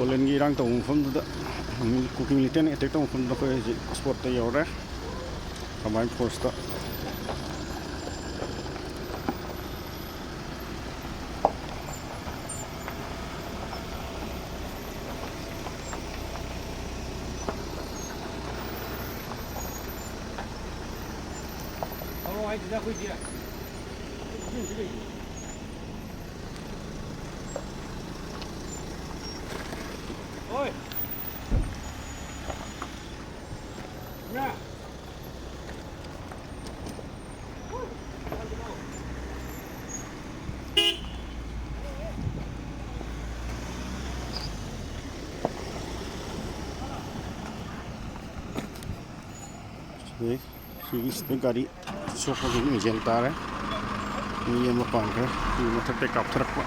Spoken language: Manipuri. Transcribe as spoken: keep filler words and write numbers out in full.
ꯄꯣꯂꯦꯟꯒꯤ ꯏꯔꯥꯡ ꯇꯧꯕ ꯃꯐꯝꯗꯨꯗ, ꯀꯨꯀꯤ ꯃꯤꯂꯤꯇꯦꯟ ꯑꯦꯇꯦꯛ ꯇꯧꯕ ꯃꯐꯝꯗꯨꯗ ꯑꯩꯈꯣꯏ ꯍꯧꯖꯤꯛ ꯁ꯭ꯄꯣꯠꯇ ꯌꯧꯔꯦ, ꯀꯝꯕꯥꯏꯟ ꯐꯣꯔꯁꯇ꯫ ꯁꯤꯗꯩ, ꯁꯤꯒꯤꯁꯤꯗ ꯒꯥꯔꯤ ꯁꯣꯛꯄꯒꯤ ꯃꯤꯡꯖꯦꯜ ꯇꯥꯔꯦ꯫ ꯃꯤ ꯑꯃ ꯄꯥꯟꯈ꯭ꯔꯦ꯫ ꯁꯤ ꯃꯊꯛꯇ ꯀꯥꯞꯊꯔꯛꯄ꯫